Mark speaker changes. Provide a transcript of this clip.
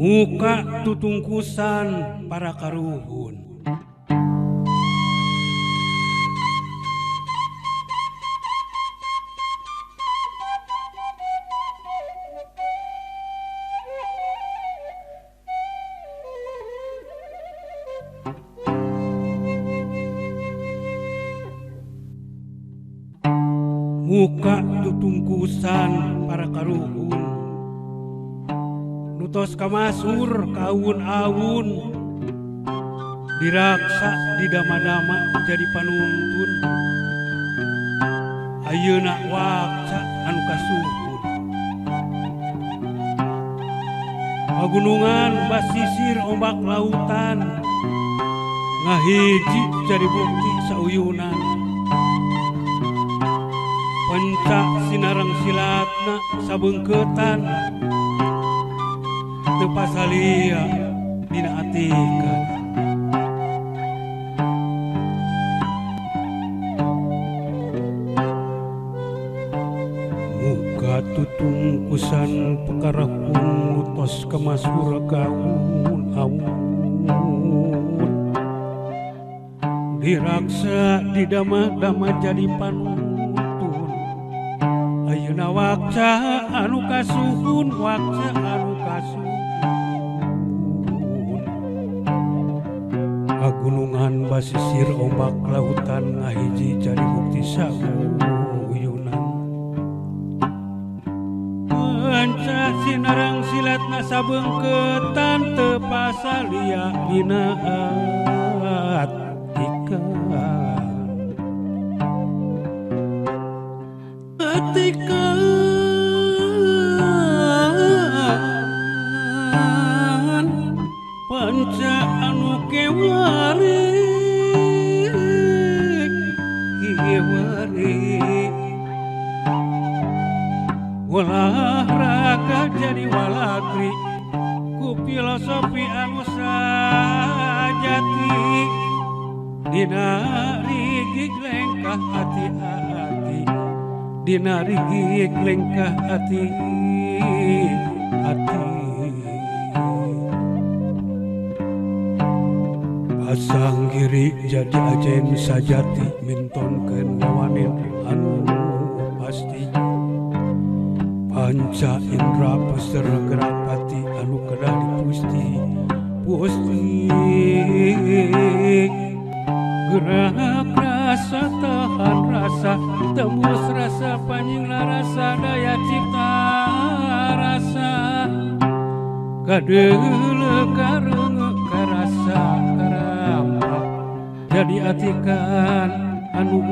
Speaker 1: Muka tutungkusan para karuhun. Muka tutungkusan para karuhun. Nutos kamasur kaawun-awun, diraksa didama-dama jadi panuntun. Ayeuna wakca anu kasuhun. Pagunungan basisir ombak lautan, ngahiji jadi bukti sauyunan. Pencak sinareng silatna sabeungkeutan, teu pasalia dina atikan. Muka tutungkusan pekarahun tos kamasur kaun-awun, diraksa didama-dama jadi panuntun. Ayeuna wakca anu kasuhun, wakca anu kasuhun. Pagunungan basisir ombak lautan, ngahiji jadi bukti sauyunan. Penca sinareng silatna sabeungkeutan, teu pasalia dina atikan. Atikan panca anu kewari kewari, olahraga jadi walagri ku filosofi anu sajati. Dina rigig lengkah hati-hati, dina rigig lengkah hati hati. Pasang giri jadi ajen sajati, mintonkeun wawanin anu pasti. Panca indra peser gerak pati anu kedah dipusti pusti. Gerak rasa tahan rasa, tembus rasa panjinglah rasa daya cipta rasa. Kadeule kareungeuk karasa karampak, jadi atikan anu